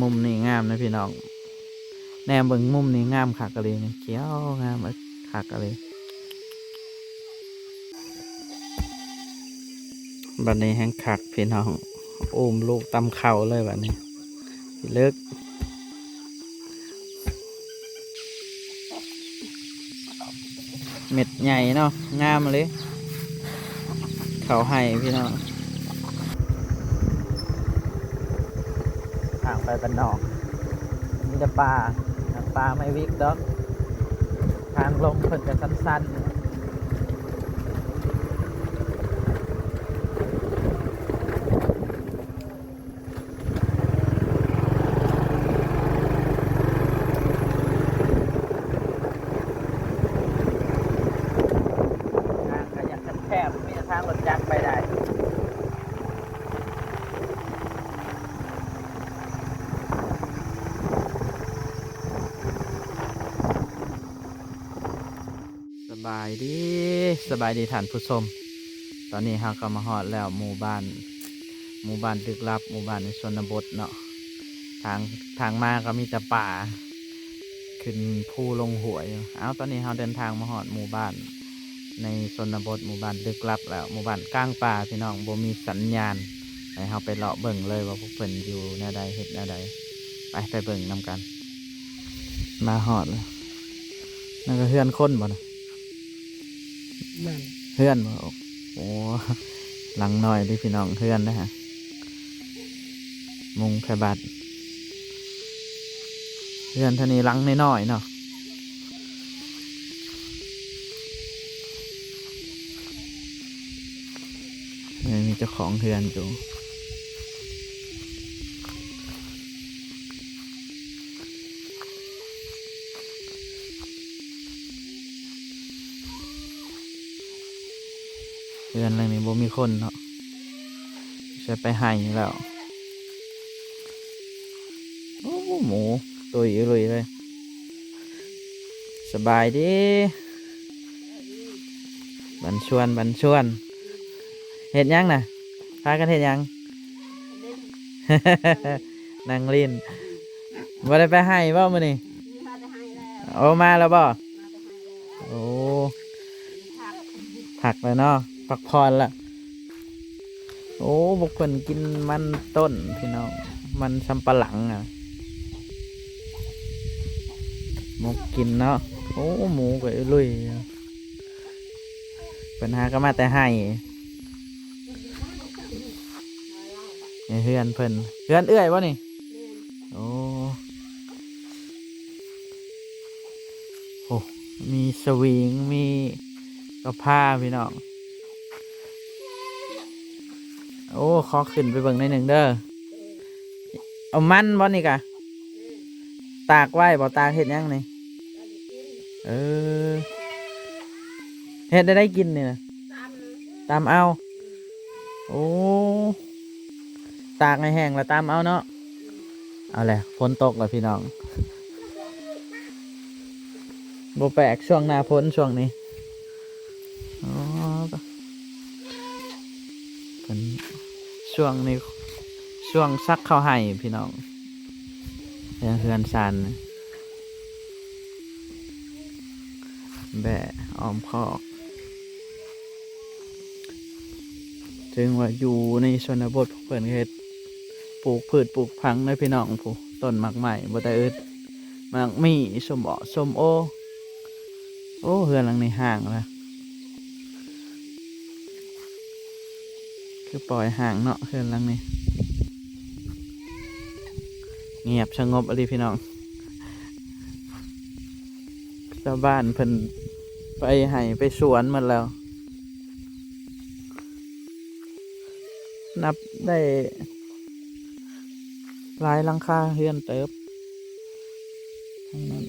ມຸມນີ້ງາມນະພີ່ນ້ອງ ແນມເບິ່ງມຸມນີ້ງາມຄັກອີ່ຫຼີນີ້ ຂຽວງາມເອີຍ ຄັກອີ່ຫຼີ. ບັດນີ້ແຮ່ງຄັກພີ່ນ້ອງ ອຸ້ມລູກຕຳເຂົ້າເລີຍບັດນີ້ ພິລຶກ. ເມັດໃຫຍ່ເນາະ ງາມເລີຍ ເຂົ້າໄຮ່ພີ່ນ້ອງ. ທາງໄປບ້ານນອກ ມີແຕ່ປ່າ ປ່າໄມ້ວິກດອກ ທາງລົງເພິ່ນກະຊັນໆ. ທາງກະຍັງແຄບໆ ມີແຕ່ທາງລົດຈັກໄປໄດ້. ສະບາຍດີ ສະບາຍດີທ່ານຜູ້ຊົມ ຕອນນີ້ເຮົາກະມາຮອດແລ້ວ ໝູ່ບ້ານ ໝູ່ບ້ານລຶກລັບ ໝູ່ບ້ານໃນຊົນນະບົດເນາະ ທາງ ທາງມາກະມີແຕ່ປ່າ ຂຶ້ນພູລົງຫ້ວຍ. ເອົາ ຕອນນີ້ເຮົາເດີນທາງມາຮອດໝູ່ບ້ານໃນຊົນນະບົດ ໝູ່ບ້ານລຶກລັບແລ້ວ ໝູ່ບ້ານກາງປ່າພີ່ນ້ອງ ບໍ່ມີສັນຍານ ໃຫ້ເຮົາໄປເລາະເບິ່ງເລີຍວ່າພວກເພິ່ນຢູ່ແນວໃດ ເຮັດແນວໃດ ໄປ ໄປເບິ່ງນຳກັນ. ມາຮອດແລ້ວ ນັ້ນກະເຮືອນຄົນບໍ່ນະ? ແມ່ນ ເຮືອນບໍ່? ໂອ້ ຫຼັງນ້ອຍເດ້ພີ່ນ້ອງ ເຮືອນເດ້ ມຸງແຜ່ບາດ ເຮືອນເທົ່ານີ້ຫຼັງນ້ອຍໆເນາະ. ເອີ ມີເຈົ້າຂອງເຮືອນຢູ່. ເຮືອນຫຼັງນີ້ບໍ່ມີຄົນເນາະ ໃສ່ໄປໄຮ່ແລ້ວ. ໂອ້ ໝູ ຕຸ້ຍອີ່ລຸຍເລີຍ. ສະບາຍດີ ບັນຊວນ ບັນຊວນ ເຮັດຫຍັງນະ? ພາກັນເຮັດຫຍັງ? ນັ່ງຫຼິ້ນ. ບໍ່ໄດ້ໄປໄຮ່ບໍ່ມື້ນີ້? ມາແຕ່ໄຮ່ແລ້ວ. ໂອ້ ມາແລ້ວບໍ່? ມາແຕ່ໄຮ່ແລ້ວ. ໂອ້ ພັກແລ້ວເນາະ ພັກຜ່ອນລະ. ໂອ້ ພວກເພິ່ນກິນມັນຕົ້ນພີ່ນ້ອງ ມັນສຳປະຫຼັງອະ ໝົກກິນເນາະ. ໂອ້ ໝູກະອີ່ລຸຍ ເພິ່ນຫາກະມາແຕ່ໄຮ່. ນີ້ເຮືອນເພິ່ນ ເຮືອນເອື້ອຍບໍ່ນີ້? ໂອ້ ໂອ້ ມີສະວິງ ມີກະພ້າພີ່ນ້ອງ. ໂອ້ ຂໍຂຶ້ນໄປເບິ່ງໜ້ອຍໜຶ່ງເດີ. ເອົາມັນບໍ່ນີ້ກະ? ຕາກໄວ້ບໍ່? ຕາກເຮັດຫຍັງນີ້? ເອີ ເຮັດແນວໃດກິນນີ້ນະ? ຕຳເອົາ. ໂອ້ ຕາກໃຫ້ແຫ້ງລະຕຳເອົາເນາະ. ເອົາແຫຼະ ຝົນຕົກແລ້ວພີ່ນ້ອງ ບໍ່ແປກ ຊ່ວງໜ້າຝົນຊ່ວງນີ້. ອໍ ເພິ່ນ ຊ່ວງນີ້ ຊ່ວງສັກເຂົ້າໄຮ່ພີ່ນ້ອງ ເຮືອນຊານ ແບ້ອ້ອມຄອກ. ເຖິງວ່າຢູ່ໃນຊົນນະບົດ ພວກເພິ່ນເຮັດ ປູກພືດປູກຜັງເດີພີ່ນ້ອງ. ຜູ້ ຕົ້ນໝາກໄມ້ບໍ່ຕາອຶດ ໝາກມີ້ ສົ້ມເອາະ ສົ້ມໂອ. ໂອ້ ເຮືອນຫຼັງນີ້ຮ້າງລະ ຄືປ່ອຍຮ້າງເນາະ ເຮືອນຫຼັງນີ້. ງຽບສະຫງົບອີ່ຫຼີພີ່ນ້ອງ ຊາວບ້ານເພິ່ນໄປໄຮ່ໄປສວນໝົດແລ້ວ. ນັບໄດ້ຫຼາຍຫຼັງຄາເຮືອນເຕີບ ທັງນັ້ນ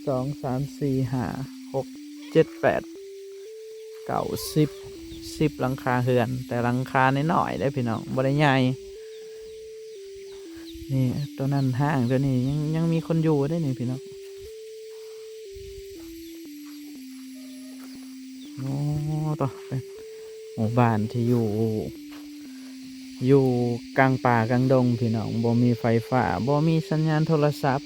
ສອງ ສາມ ສີ່ ຫ້າ ຫົກ ເຈັດ ແປດ ເກົ້າ ສິບ ສິບຫຼັງຄາເຮືອນ ແຕ່ຫຼັງຄານ້ອຍໆເດ້ພີ່ນ້ອງ ບໍ່ໄດ້ໃຫຍ່. ນີ້ ໂຕນັ້ນຮ້າງ ໂຕນີ້ຍັງ ຍັງມີຄົນຢູ່ເດ້ນີ້ພີ່ນ້ອງ. ໂອ້ ໂຕ ເປັນໝູ່ບ້ານທີ່ຢູ່ ຢູ່ກາງປ່າກາງດົງພີ່ນ້ອງ ບໍ່ມີໄຟຟ້າ ບໍ່ມີສັນຍານໂທລະສັບ.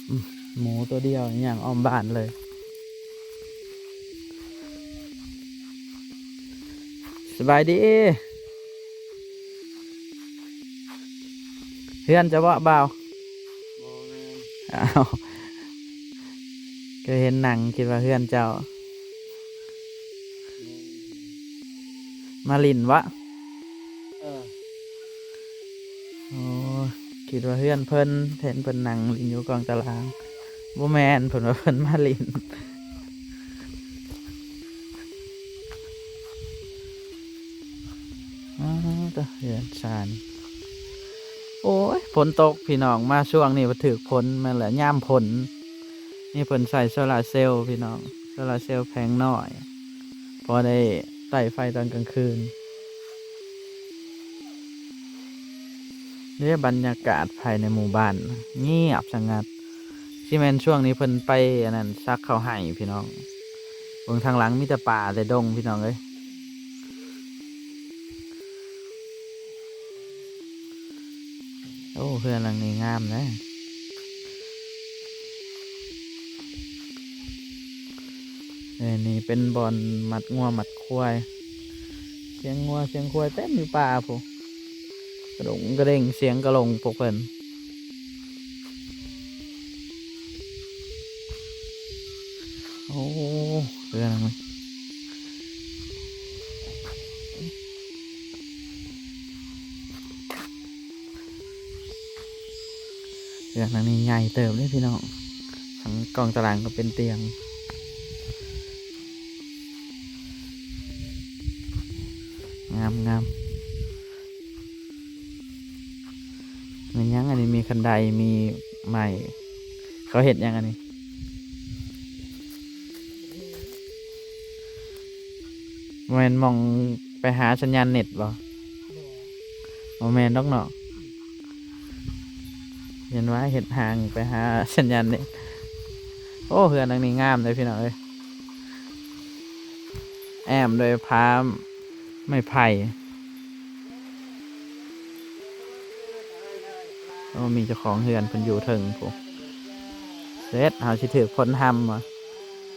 ອືມ ໝູຕົວດຽວຍ່າງອ້ອມບ້ານເລີຍ. ສະບາຍດີ. ເຮືອນເຈົ້າບໍ່ບ່າວ? ບໍ່ແມ່ນ. ອ້າວ ກໍເຫັນນັ່ງ ຄິດວ່າເຮືອນເຈົ້າ. ແມ່ນ. ມາຫຼິ້ນບໍ? ເອີ. ໂອ້ ຄິດວ່າເຮືອນເພິ່ນ ເຫັນເພິ່ນນັ່ງຫຼິ້ນຢູ່ກອງຕາລາງ. ບໍ່ແມ່ນ ເພິ່ນວ່າເພິ່ນມາຫຼິ້ນ. ອ້າວ ເຮືອນຊານ. ໂອ້ຍ ຝົນຕົກພີ່ນ້ອງ ມາຊ່ວງນີ້ບັດຖືກຝົນ ແມ່ນແຫຼະ ຍາມຝົນ. ນີ້ເພິ່ນໃຊ້ໂຊລາເຊວພີ່ນ້ອງ ໂຊລາເຊວແຜງນ້ອຍ ພໍໄດ້ໄຕ້ໄຟຕອນກາງຄືນ. ເດ້ ບັນຍາກາດພາຍໃນໝູ່ບ້ານງຽບສະຫງັດ. ຊິແມ່ນຊ່ວງນີ້ເພິ່ນໄປອັນນັ້ນ ສັກເຂົ້າໄຮ່ພີ່ນ້ອງ. ເບິ່ງທາງຫຼັງມີແຕ່ປ່າແຕ່ດົງພີ່ນ້ອງເອີຍ. ໂອ້ ເຮືອນຫຼັງນີ້ງາມເດ້. ເອີ ນີ້ເປັນບ່ອນມັດງົວມັດຄວາຍ. ສຽງງົວສຽງຄວາຍເຕັມຢູ່ປ່າພຸ້ນ ກະດົງກະເດັງ ສຽງກະລົງພວກເພິ່ນ. ໂອ້ ເຮືອນ ເຮືອນຫຼັງນີ້ໃຫຍ່ເຕີບເດ້ພີ່ນ້ອງ ທັງກອງຕາລາງກໍເປັນຕຽງ. ງາມໆ. ແມ່ນຫຍັງອັນນີ້? ມີຄັນໄດ ມີໄມ້. ເຂົາເຮັດຫຍັງອັນນີ້? ບໍ່ແມ່ນໝ່ອງໄປຫາສັນຍານເນັດບໍ່? ບໍ່ແມ່ນດອກເນາະ. ເຫັນວ່າເຮັດຮ່າງໄປຫາສັນຍານເນັດ. ໂອ້ ເຮືອນຫຼັງນີ້ງາມເດ້ພີ່ນ້ອງເອີຍ ແອ້ມດ້ວຍຜ້າໄມ້ໄຜ່. ໂອ້ ມີເຈົ້າຂອງເຮືອນເພິ່ນຢູ່ເທິງພຸ້ນ. ເສັດ ເຮົາຊິຖືກຝົນຮຳບໍ່?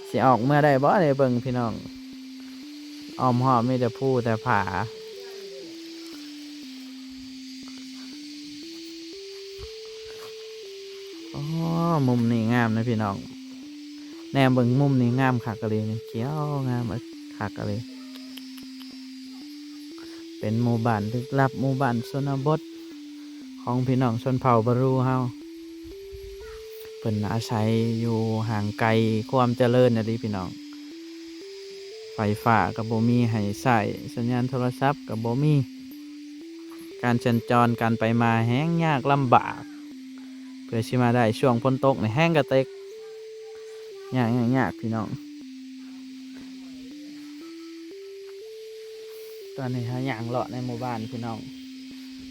ຊິອອກເມືອໄດ້ບໍ່? ໄດ້ເບິ່ງພີ່ນ້ອງ ອ້ອມຮອບມີແຕ່ພູແຕ່ຜາ. ອໍ ມຸມນີ້ງາມນະພີ່ນ້ອງ ແນມເບິ່ງມຸມນີ້ງາມຄັກອີ່ຫຼີນີ້ ຂຽວງາມຄັກອີ່ຫຼີ. ເປັນໝູ່ບ້ານລຶກລັບ ໝູ່ບ້ານຊົນນະບົດຂອງພີ່ນ້ອງຊົນເຜົ່າບາຣູເຮົາ. ເພິ່ນອາໄສຢູ່ຫ່າງໄກຄວາມຈະເລີນອີ່ຫຼີພີ່ນ້ອງ. ໄຟຟ້າກໍບໍ່ມີໃຫ້ໃຊ້ ສັນຍານໂທລະສັບກໍບໍ່ມີ. ການສັນຈອນການໄປມາແຮງຍາກລຳບາກ ເພື່ອຊິມາໄດ້ຊ່ວງຝົນຕົກນີ້ແຮງກະເຕັກ ຍາກໆໆ ພີ່ນ້ອງ. ຕອນນີ້ເຮົາຍ່າງເລາະໃນໝູ່ບ້ານພີ່ນ້ອງ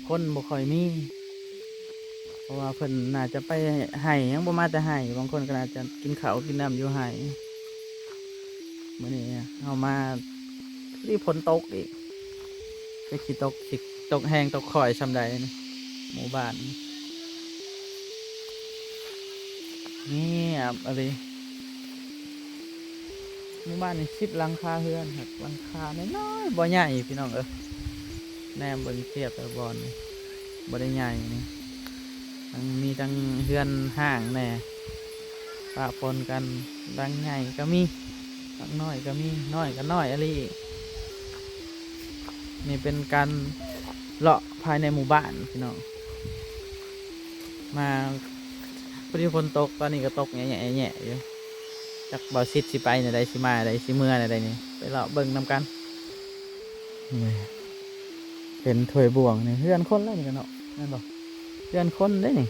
ຄົນບໍ່ຄ່ອຍມີ ເພາະວ່າເພິ່ນໜ້າຈະໄປໄຮ່ ຍັງບໍ່ມາແຕ່ໄຮ່ ບາງຄົນກໍໜ້າຈະກິນເຂົ້າກິນນ້ຳຢູ່ໄຮ່. ມື້ນີ້ເຮົາມາ ພໍດີຝົນຕົກອີກ ຈັກຊິຕົກ ຊິຕົກແຮງຕົກຄ່ອຍຊ່ຳໃດນີ້. ໝູ່ບ້ານງຽບອີ່ຫຼີ. ໝູ່ບ້ານນີ້ສິບຫຼັງຄາເຮືອນ ຫຼັງຄານ້ອຍໆ ບໍ່ໃຫຍ່ພີ່ນ້ອງເອີຍ. ແນມເບິ່ງທຽບແຕ່ບ່ອນນີ້ ບໍ່ໄດ້ໃຫຍ່ນີ້ ທັງ ມີທັງເຮືອນຮ້າງແດ່ ປະປົນກັນ ຫຼັງໃຫຍ່ກໍມີ ຫຼັງນ້ອຍກໍມີ ນ້ອຍກໍນ້ອຍອີ່ຫຼີ. ນີ້ເປັນການເລາະພາຍໃນໝູ່ບ້ານພີ່ນ້ອງ ມາພໍດີຝົນຕົກ ຕອນນີ້ກໍຕົກແຫຍະໆຢູ່. ຈັກບ່າວສິດຊິໄປແນວໃດ ຊິມາແນວໃດ ຊິເມືອແນວໃດນີ້ ໄປເລາະເບິ່ງນຳກັນ. ນີ້ ເຫັນຖ້ວຍບ່ວງນີ້ ເຮືອນຄົນແລ້ວນີ້ເນາະ ແມ່ນບໍ່? ເຮືອນຄົນເດ້ນີ້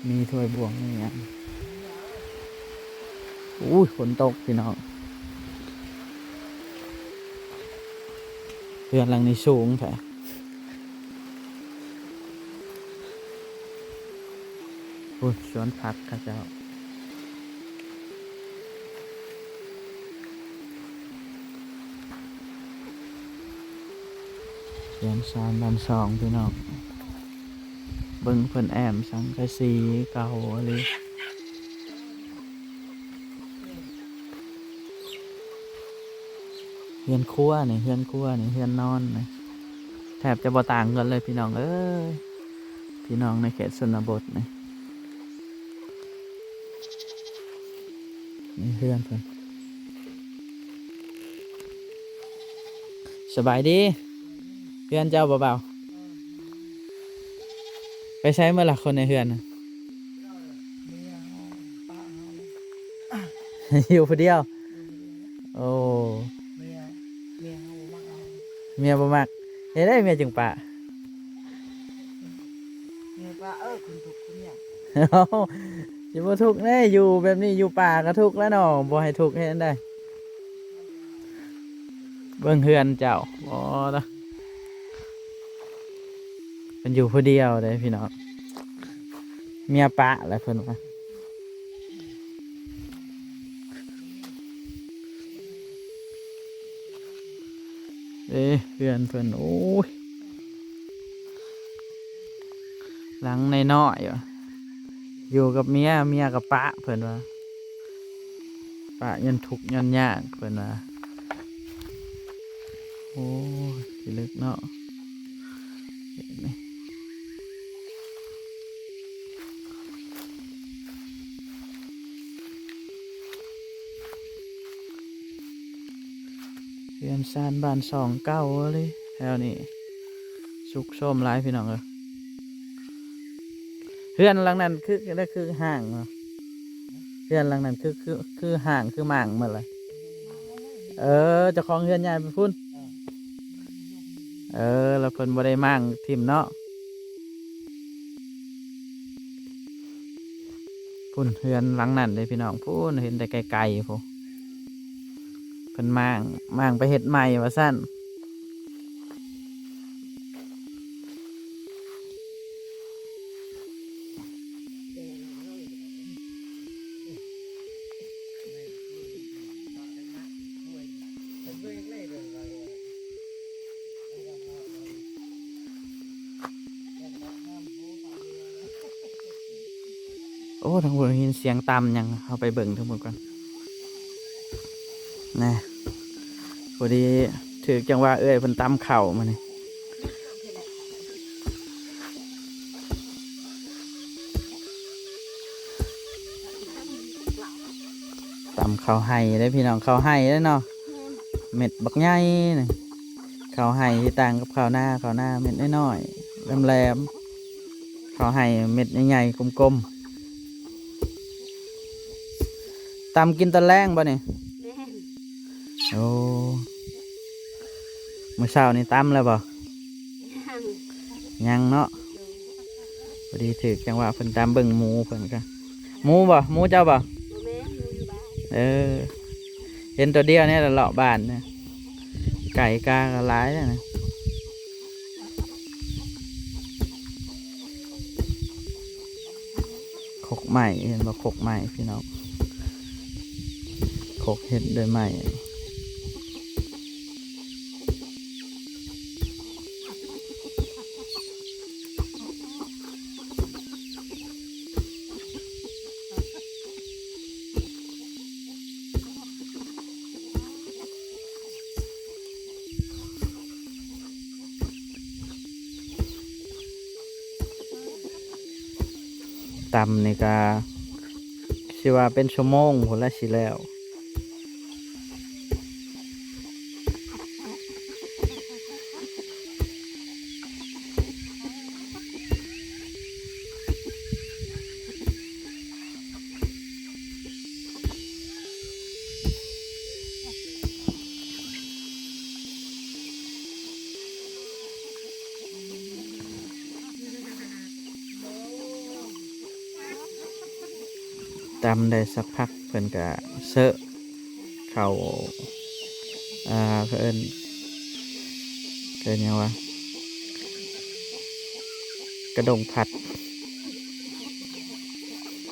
ມີຖ້ວຍບ່ວງມີຫຍັງ. ໂອ້ຍ ຝົນຕົກພີ່ນ້ອງ ເຮືອນຫຼັງນີ້ສູງແທ້. ພຸ້ນສວນຜັກເຂົາເຈົ້າ. ເຮືອນຊານບ້ານຊ່ອງພີ່ນ້ອງ ເບິ່ງເພິ່ນແອ້ມສັງກະສີເກົ່າອີ່ຫຼີ. ເຮືອນຄົວນີ້ ເຮືອນຄົວນີ້ ເຮືອນນອນນີ້ ແທບຈະບໍ່ຕ່າງກັນເລີຍພີ່ນ້ອງເອີຍ. ພີ່ນ້ອງໃນເຂດຊົນນະບົດນີ້ ນີ້ເຮືອນເພິ່ນ. ສະບາຍດີ ເຮືອນເຈົ້າບໍ່ບ່າວ? ໄປໃສໝົດລະຄົນໃນເຮືອນນະ? ຢູ່ຜູ້ດຽວ. ໂອ້ ເມຍ ເມຍເຮົາບໍ່ມັກເຮົາ ເມຍບໍ່ມັກ. ເຮັດໃດເມຍຈຶ່ງປະ? ເມຍປະ ເອີ ຄົນທຸກຄົນຍາກ. ເອົ້າ ຊິບໍ່ທຸກແດ່ ຢູ່ແບບນີ້ ຢູ່ປ່າກໍທຸກແລ້ວເນາະ ບໍ່ໃຫ້ທຸກເຮັດໃດ. ເບິ່ງເຮືອນເຈົ້າ ອໍ ເພິ່ນຢູ່ຜູ້ດຽວເດ້ພີ່ນ້ອງ ເມຍປະແລ້ວເພິ່ນວ່າ. ເອີ ເຮືອນເພິ່ນ ໂອ້ຍ ຫຼັງນ້ອຍໆ ຢູ່ກັບເມຍ ເມຍກໍປະເພິ່ນວ່າ ປະຍ້ອນທຸກຍ້ອນຍາກເພິ່ນວ່າ. ໂອ້ຍ ພິລຶກເນາະ. ເຮືອນຊານບ້ານຊ່ອງເກົ່າເລີຍ ແຖວນີ້ຊຸກໂຊມຫຼາຍພີ່ນ້ອງເອີຍ. ເຮືອນຫຼັງນັ້ນຄື ຄືຮ້າງເນາະ ເຮືອນຫຼັງນັ້ນຄື ຄື ຄືຮ້າງ ຄືໝ້າງໝົດລະ. ເອີ ເຈົ້າຂອງເຮືອນຍ້າຍໄປພຸ້ນ. ເອີ ແລ້ວເພິ່ນບໍ່ໄດ້ມ້າງຖິ້ມເນາະ. ພຸ້ນເຮືອນຫຼັງນັ້ນເດ້ພີ່ນ້ອງ ພຸ້ນເຫັນແຕ່ໄກໆ ພຸ້ນ ເພິ່ນມ້າງ ມ້າງໄປເຮັດໃໝ່ວ່າຊັ້ນ. ໂອ້ ທາງພຸ້ນໄດ້ຍິນສຽງຕຳຫຍັງ ເຮົາໄປເບິ່ງທາງພຸ້ນກ່ອນ. ນະ ພໍດີຖືກຈັງຫວະເອື້ອຍເພິ່ນຕຳເຂົ້າມື້ນີ້. ຕຳເຂົ້າໄຮ່ເດ້ພີ່ນ້ອງ ເຂົ້າໄຮ່ເດ້ເນາະ ແມ່ນ ເມັດບັກໃຫຍ່ນີ້. ເຂົ້າໄຮ່ທີ່ຕ່າງກັບເຂົ້ານາ ເຂົ້ານາເມັດນ້ອຍໆ ແຫຼມໆ ເຂົ້າໄຮ່ເມັດໃຫຍ່ໆ ກົມໆ. ຕຳກິນຕອນແລງບໍ່ນີ້? ແມ່ນ. ໂອ້ ມື້ເຊົ້ານີ້ຕຳແລ້ວບໍ່? ຍັງ ຍັງເນາະ. ໂດຍ. ພໍດີຖືກຈັງຫວະເພິ່ນຕຳ ເບິ່ງໝູເພິ່ນກະ ໝູບໍ່? ໝູເຈົ້າບໍ່? ບໍ່ແມ່ນ ໝູຢູ່ບ້ານ. ເອີ ເຫັນໂຕດຽວນີ້ລະເລາະບ້ານນະ ໄກ່ກາກໍຫຼາຍແລ້ວນະ. ຄົກໄມ້ ເຫັນບໍ່? ຄົກໄມ້ພີ່ນ້ອງ ຄົກເຮັດດ້ວຍໄມ້. ຕຳນີ້ກະຊິວ່າເປັນຊົ່ວໂມງພຸ້ນລະຊິແລ້ວ. ຕຳໄດ້ສັກພັກ ເພິ່ນກະເຊາະເຂົ້າ ອ່າ ເຂົາເອີ້ນ ເອີ້ນຫຍັງວະ ກະດົງຜັດ.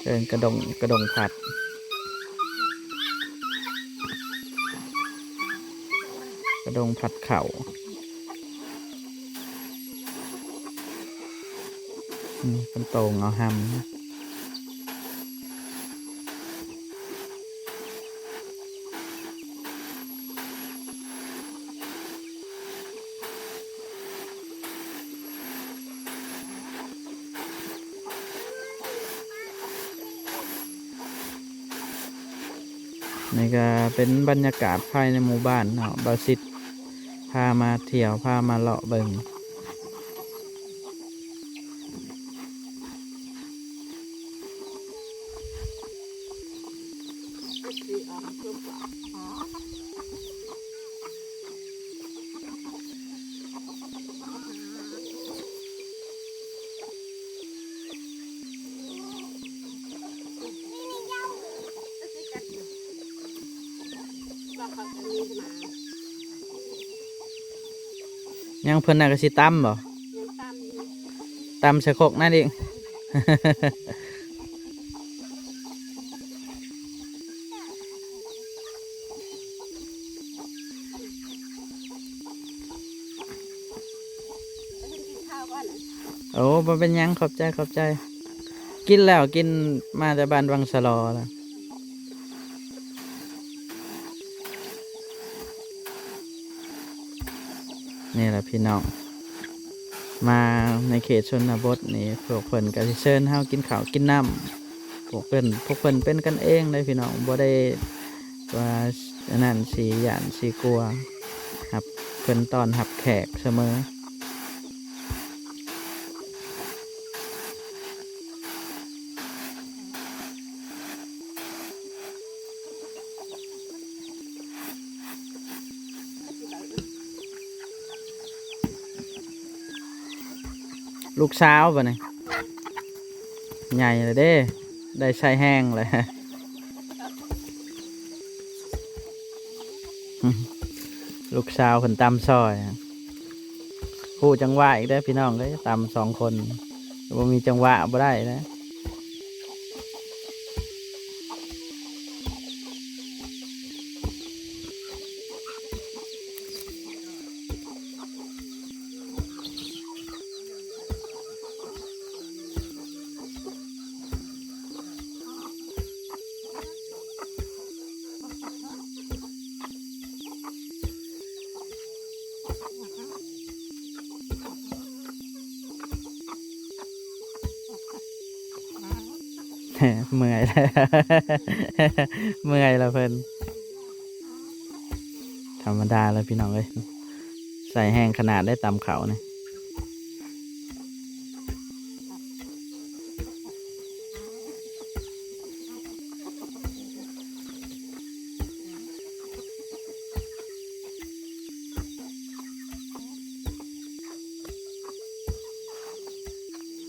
บิ่ງກະດົງ ກະດົງພັດ ກະດົງພັດເຂົ້າ. ອືມ ເພິ່ນໂຕ່ງເອົາຮຳ. ນີ້ກະເປັນບັນຍາກາດພາຍໃນໝູ່ບ້ານເນາະ, ບ່າວສິດພາມາທ່ຽວ ພາມາເລາະເບິ່ງ. ຍັງ ເພິ່ນນະກະຊິຕຳບໍ່? ຕຳໃສ່ຄົກນັ້ນອີກ. ໂອ້ ບໍ່ເປັນຫຍັງ ຂອບໃຈ ຂອບໃຈ. ກິນແລ້ວ ກິນມາແຕ່ບ້ານວັງສະຫຼໍແລ້ວ. ນີ້ແຫຼະພີ່ນ້ອງ ມາໃນເຂດຊົນນະບົດນີ້ ພວກເພິ່ນກະຊິເຊີນເຮົາກິນເຂົ້າກິນນ້ຳ. ພວກເພິ່ນ ພວກເພິ່ນເປັນກັນເອງເດ້ພີ່ນ້ອງ ບໍ່ໄດ້ວ່າອັນນັ້ນ ຊິຢ້ານຊິກົວ ຮັບ ເພິ່ນຕ້ອນຮັບແຂກສະເໝີ. ລູກສາວບາດນີ້ ໃຫຍ່ແລ້ວເດ້ ໄດ້ໃຊ້ແຮງແລ້ວ. ລູກສາວເພິ່ນຕຳຊ່ອຍ ຮູ້ຈັງຫວະອີກເດ້ພີ່ນ້ອງເອີຍ ຕຳສອງຄົນ ບໍ່ມີຈັງຫວະບໍ່ໄດ້ເດ້. ເມື່ອຍແລ້ວ ເມື່ອຍແລ້ວເພິ່ນ. ທຳມະດາແລ້ວພີ່ນ້ອງເອີຍ ໃຊ້ແຮງຂະໜາດໄດ້ຕຳເຂົ້ານີ້.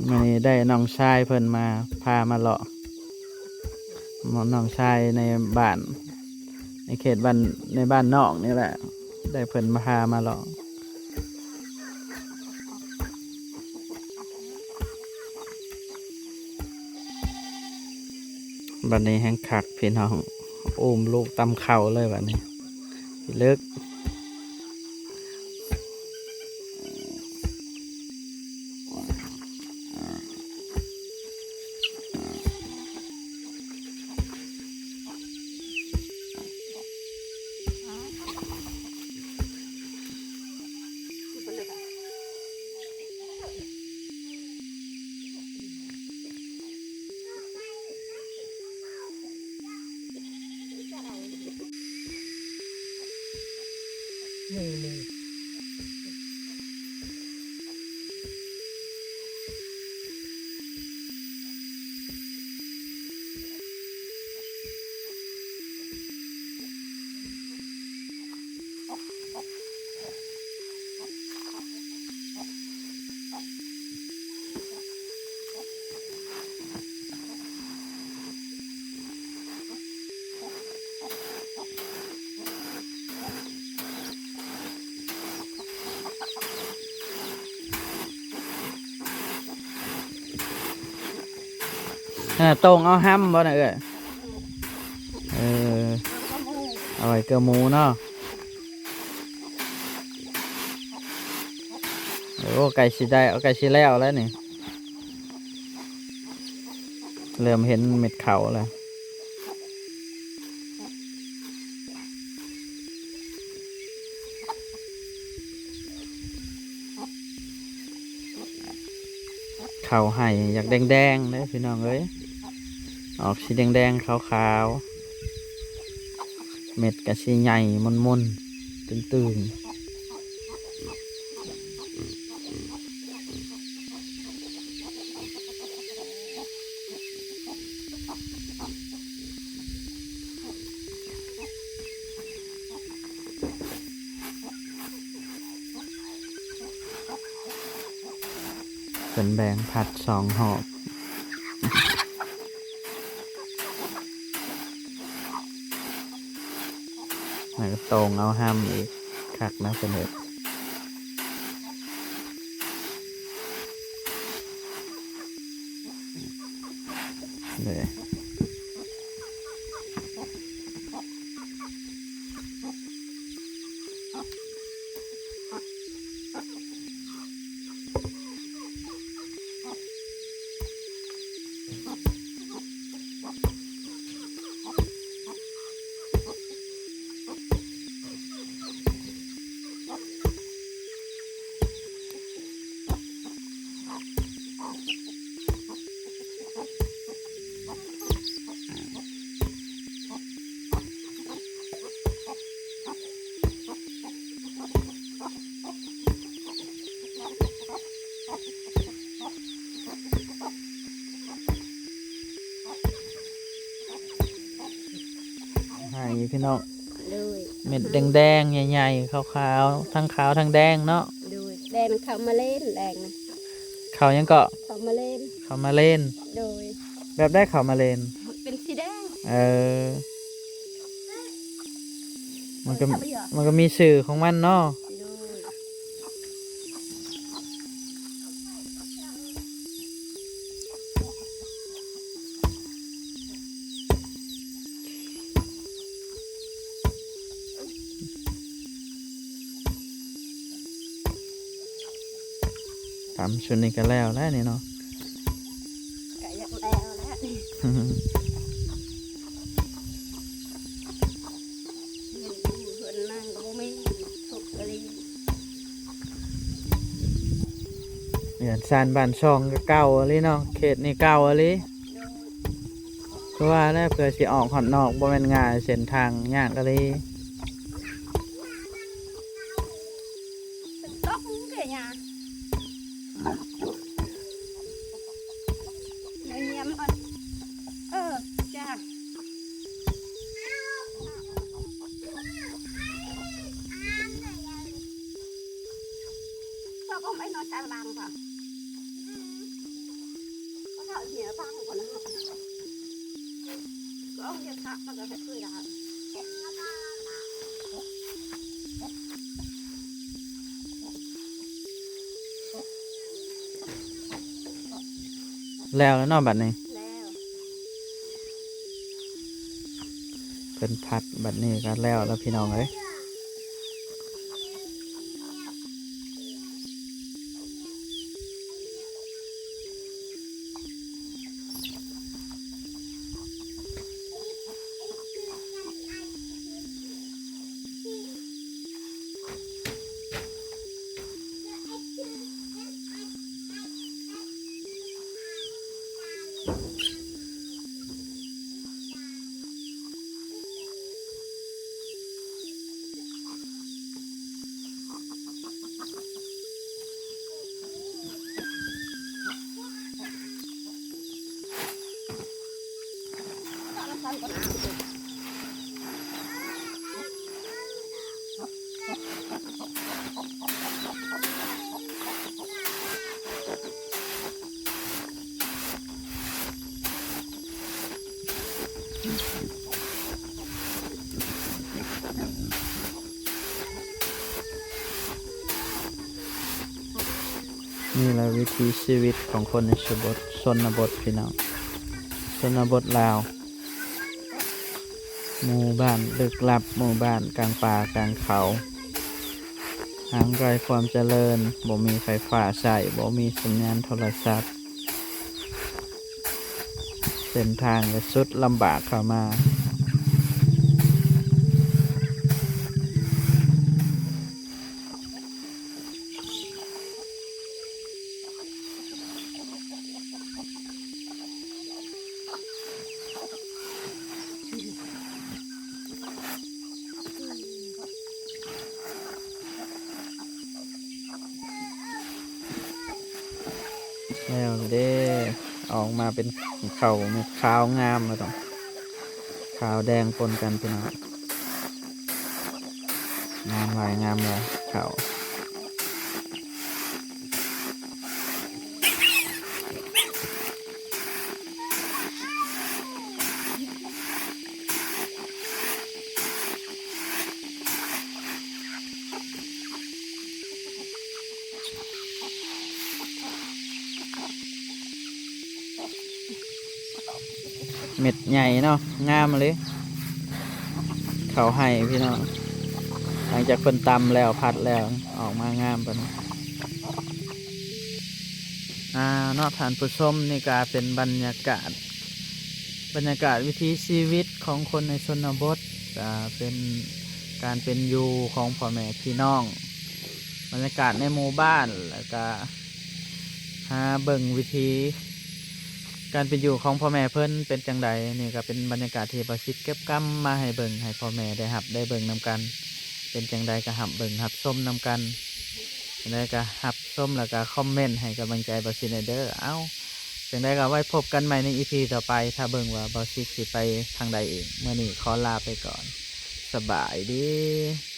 ມື້ນີ້ໄດ້ນ້ອງຊາຍເພິ່ນມາ ພາມາເລາະ ນ້ອງຊາຍໃນບ້ານ ໃນເຂດບ້ານ ໃນບ້ານນອກນີ້ແຫຼະ ໄດ້ເພິ່ນມາ ພາມາເລາະ. ບັດນີ້ແຮງຄັກພີ່ນ້ອງ ອຸ້ມລູກຕຳເຂົ້າເລີຍບັດນີ້ ເລິກ. ໂອ້ ເອີ ໂຕ່ງເອົາຮຳບໍ່ນະເອື້ອຍ? ເອີ ເອົາໄວ້ເກືອໝູເນາະ. ໂອ້ ໃກ້ຊິໄດ້ ໃກ້ຊິແລ້ວແລ້ວນີ້ ເລີ່ມເຫັນເມັດເຂົ້າແລ້ວ. ເຂົ້າໄຮ່ຢາກແດງໆເດ້ພີ່ນ້ອງເອີຍ ອອກສີແດງໆຂາວໆ ເມັດກະຊິໃຫຍ່ມົນໆ ຕຶງໆ. ເພິ່ນແບ່ງພັດສອງຮອບ ແລ້ວກໍໂຕ່ງເອົາຮຳອີກ ຄັກນະເພິ່ນເຮັດ. ເດ້ ໃຫ້ພີ່ນ້ອງ ໂດຍ ເມັດແດງໆ ໃຫຍ່ໆ ຂາວໆ ທັງຂາວທັງແດງເນາະ ໂດຍ ແດງເຂົ້າມາເລນ ແດງນະ ເຂົ້າຫຍັງເກາະ? ເຂົ້າມາເລນ ເຂົ້າມາເລນ ໂດຍ ແບບໃດເຂົ້າມາເລນ? ເປັນສີແດງ ເອີ ມັນກໍ ມັນກໍມີຊື່ຂອງມັນເນາະ ໂດຍ. ຕຳຊຸດນີ້ກໍແລ້ວແລ້ວນີ້ເນາະ ກະຢາກແລ້ວແລ້ວນີ້ ເຮືອນຢູ່ເຮືອນນັ່ງກໍບໍ່ມີ ທຸກອີ່ຫຼີ ເຮືອນຊານບ້ານຊ່ອງກໍເກົ່າອີ່ຫຼີເນາະ ເຂດນີ້ເກົ່າອີ່ຫຼີ. ຄືວ່າແຫຼະ ເພື່ອຊິອອກຮອດນອກບໍ່ແມ່ນງ່າຍ ເສັ້ນທາງຍາກອີ່ຫຼີ ເປັນຕົກເດ້ຍາ ຍຽມເອີ ຈ້າ ຕົກອອກໄປນອນໃຕ້ຫຼັງ ແລ້ວແລ້ວເນາະບັດນີ້ ແລ້ວ ເພິ່ນພັດບັດນີ້ກໍແລ້ວແລ້ວພີ່ນ້ອງເອີຍ. ນີ້ລະວິຖີຊີວິດຂອງຄົນໃນຊົນນະບົດ ຊະນະບົດພີ່ນ້ອງ. ຊົນນະບົດລາວ, ໝູ່ບ້ານລຶກລັບ, ໝູ່ບ້ານກາງປ່າກາງເຂົາ, ຫ່າງໄກຄວາມຈະເລີນ, ບໍ່ມີໄຟຟ້າໃຊ້, ບໍ່ມີສັນຍານໂທລະສັບ, ເສັ້ນທາງກໍສຸດລຳບາກເຂົ້າມາ. ແລ້ວເດ້ ອອກມາເປັນເຂົ້າເມັດຂາວງາມ ວ່າຕ້ອງ ຂາວແດງປົນກັນພີ່ນ້ອງ. ງາມຫຼາຍ ງາມຫຼາຍ ເຂົ້າ. ເມັດໃຫຍ່ເນາະ ງາມອີ່ຫຼີ. ເຂົ້າໄຮ່ພີ່ນ້ອງ ຫຼັງຈາກເພິ່ນຕຳແລ້ວ ຜັດແລ້ວ ອອກມາງາມປານນີ້. ອ່າ ເນາະ ທ່ານຜູ້ຊົມ ນີ້ກະເປັນບັນຍາກາດ ບັນຍາກາດວິຖີຊີວິດຂອງຄົນໃນຊົນນະບົດ ກະເປັນການເປັນຢູ່ຂອງພໍ່ແມ່ພີ່ນ້ອງ ບັນຍາກາດໃນໝູ່ບ້ານ ແລ້ວກະຫາເບິ່ງວິຖີການເປັນຢູ່ຂອງພໍ່ແມ່ເພິ່ນເປັນຈັ່ງໃດ. ນີ້ກະເປັນບັນຍາກາດທີ່ບ່າວສິດເກັບກຳມາໃຫ້ເບິ່ງ ໃຫ້ພໍ່ແມ່ໄດ້ຮັບໄດ້ເບິ່ງນຳກັນ ເປັນຈັ່ງໃດກະຮັບເບິ່ງຮັບຊົມນຳກັນ. ຈັ່ງໃດກໍຮັບຊົມ ແລ້ວກໍຄອມເມັນໃຫ້ກຳລັງໃຈບ່າວສິດແດ່ເດີ້. ເອົ້າ ຈັ່ງໃດກໍໄວ້ພົບກັນໃໝ່ໃນອີພີຕໍ່ໄປ ຖ້າເບິ່ງວ່າບ່າວສິດຊິໄປທາງໃດອີກ. ມື້ນີ້ຂໍລາໄປກ່ອນ ສະບາຍດີ.